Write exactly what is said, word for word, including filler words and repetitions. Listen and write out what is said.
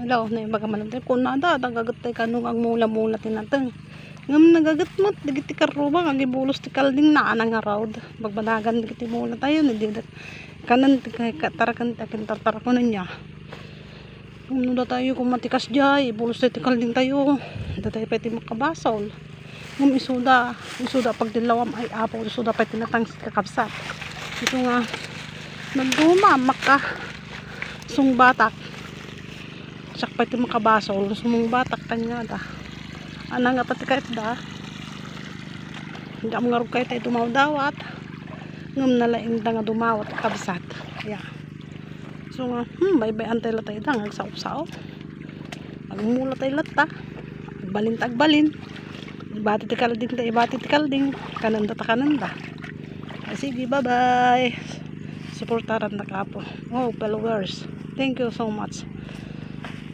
Hello, naibaga man tayo. Kunada, nagaget tayo kano nga agmula-mula ti nateng. Ngem nagaget met, dagiti karrubang, agibulos ti kaldingna, a nangarud. Bagbanagan dagiti mula tayo, ni didak. Kanan ti kay, katarakan ti akin tartarakunan niya. Ngem no datayo koma ti kasdiay, ibulos tayo ti kalding tayo. Datayo pay ti makabasol. Ngem isuda, isuda pagdillawam ay Apo, isuda pay ti natangsit kakabsat. Ito nga, nagduma, maka, sungbatak. Siak pay ti makabasol, sumungbatak kaniada. Ana nga pati kayat da. Di am ngarud kayat ay dumawdawat. Ngem nalaingda nga dumawat, kabsat. Ya. So nga, hmm, baybay-an tayo latta ida, nga agsaop-saop. Agmula tayo latta. Agbalin ta agbalin. Ibati ti kalding ta, ibati ti kalding. Kananda ta kananda. Ah, sige, bye-bye. Suportaran ta kapo. Oh, followers. Thank you so much.